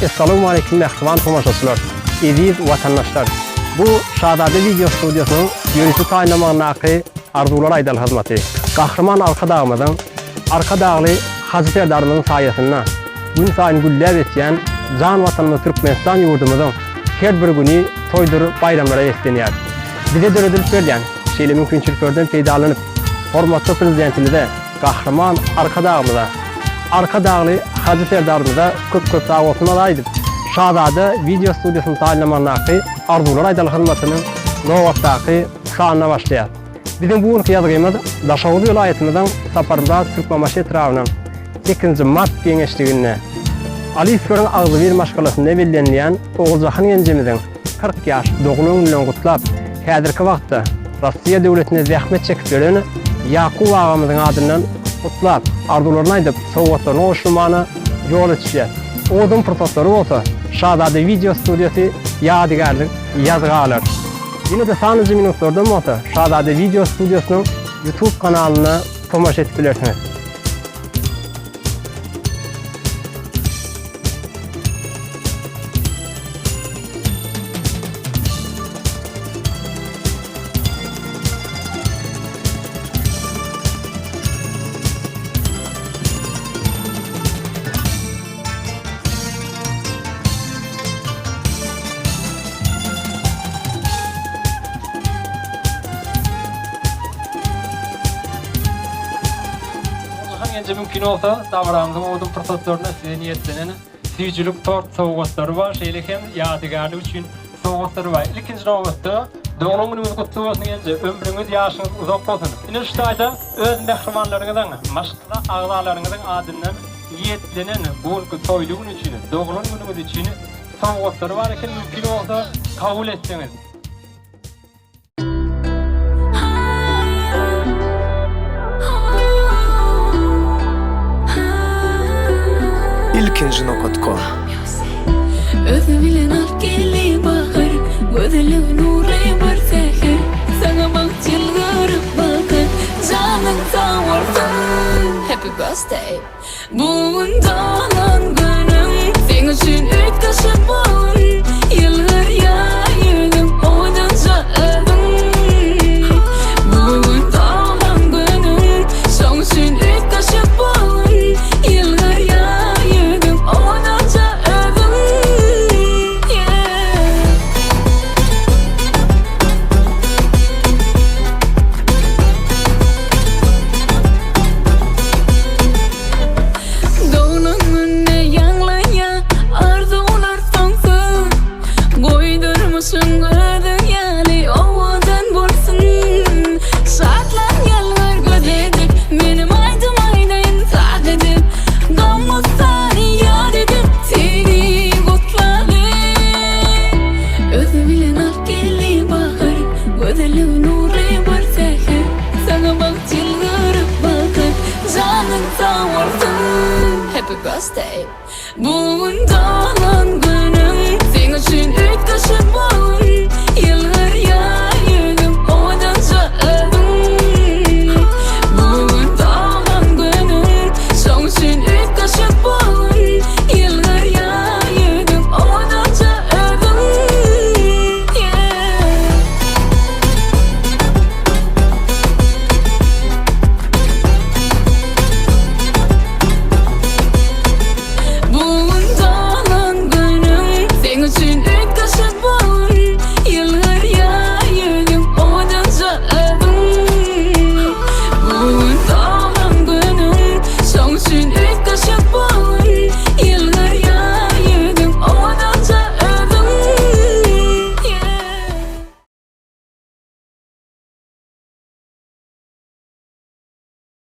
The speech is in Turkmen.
Essalawmaleýkim mähriban tomaşaçylar, eziz watandaşlar! Bu Şazada wideo studiýasynyň ýörite taýynlamagyndaky Arzuwlar aýdaly hyzmaty. Gahryman Arkadagymyzyň, Arkadagly Hajy Serdarymyzyň saýasynda günsaýyn gülläp ösýän jan Watanymyz Türkmenistan ýurdumyzyň her bir güni toýdur baýramlara beslenýär. Bize döredilip berilýän şeýle mümkinçiliklerden peýdalanyp, hormatly Prezidentimize, Gahryman Arkadagymyza, Arkadagly Hajy Serdarymyza köp-köp sagbolsunlar aýdyp, Şazada wideo studiýasyny taýynlamagyndaky Arzuwlar aýdaly hyzmatynyň nobatdaky sanyna başlaýar. Biziň bu günki ýazgymyz Daşoguz welaýatymyzyň Saparmyrat Türkmenbaşy etrabynyň Sekizinji mart geňeşliginde Alyýewleriň agzybir maşgalasynda bellenilýän Oguljahan genjemiziň 40 ýaş doglan günü bilen gutlap, häzirki wagtda Russiýa döwletinde zähmet çekip ýören Ýakup agamyzyň adyndan gutlap, arzuwlaryny aýdyp, sowgatlaryny gowşurmana ýola düşýär. Owadan pursatlary bolsa Şazada wideo studiýasy ýadygärlik ýazga alar. Ýene-de sanlyja minutlardan bolsa Şazada wideo studiýasynyň YouTube kanalyna tomaşa edip bilersiňiz. Ogulhan genje mümkin bolsa dabaramyzyň owadan pursatlarynda size niýetlenen süýjülik tort sowgatlary bar, şeýle hem ýadygärlik üçin sowgatlary bar. Ilkinji nobatda doglan günüňiz gutly bolsun genje, ömrüňiz, ýaşyňyz uzak bolsun. Ine şu taýda öz mähribanlaryňyzyň, maşgala agzalaryňyzyň adyndan niýetlenen bu günki toýly gün üçin, doglan günüňiz üçin sowgatlary bar eken, mümkin bolsa kabul etseňiz. Ilkinji nokat kom. Özi bilen alyp geldi bahar, Gözelligiň nury bir säher. Saňa bagt ýylgyryp bakar, Janyň sag bolsun, Happy birthday! Bu gün doglan.